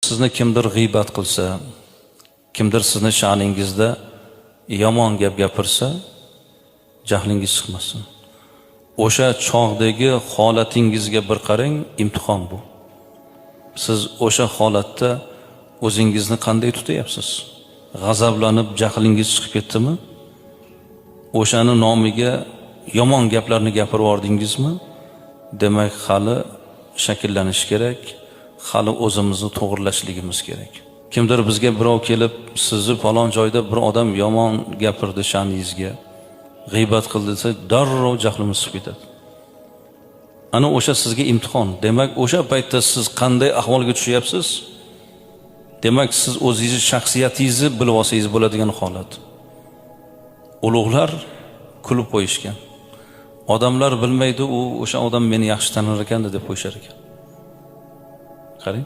Sizni kimdir g'iybat qilsa, kimdir sizni sha'ningizda yomon gap gapirsa, jahlingiz chiqmasin. O'sha chog'dagi holatingizga bir qarang, imtihon bu. Siz o'sha holatda o'zingizni qanday tutyapsiz? G'azablanib jahlingiz chiqib ketdimi? O'shani nomiga yomon gaplarni gapirib yubordingizmi? Demak, hali shakllanish kerak, hali o'zimizni to'g'irlashligimiz kerak. Kimdir bizga birov kelib, sizni falon joyda bir odam yomon gapirdi sha'ningizga, g'iybat qildi desa, darrov jahlimiz chiqib ketadi. Ana o'sha sizga imtihon. Demak, o'sha paytda siz qanday ahvolga tushyapsiz? Demak, siz o'zingizni shaxsiyatingizni bilib olsangiz bo'ladigan holat. Ulug'lar kulib qo'yishgan. Odamlar bilmaydi, u o'sha odam meni yaxshi tanir ekan deb qo'yishar ekan. Qarang.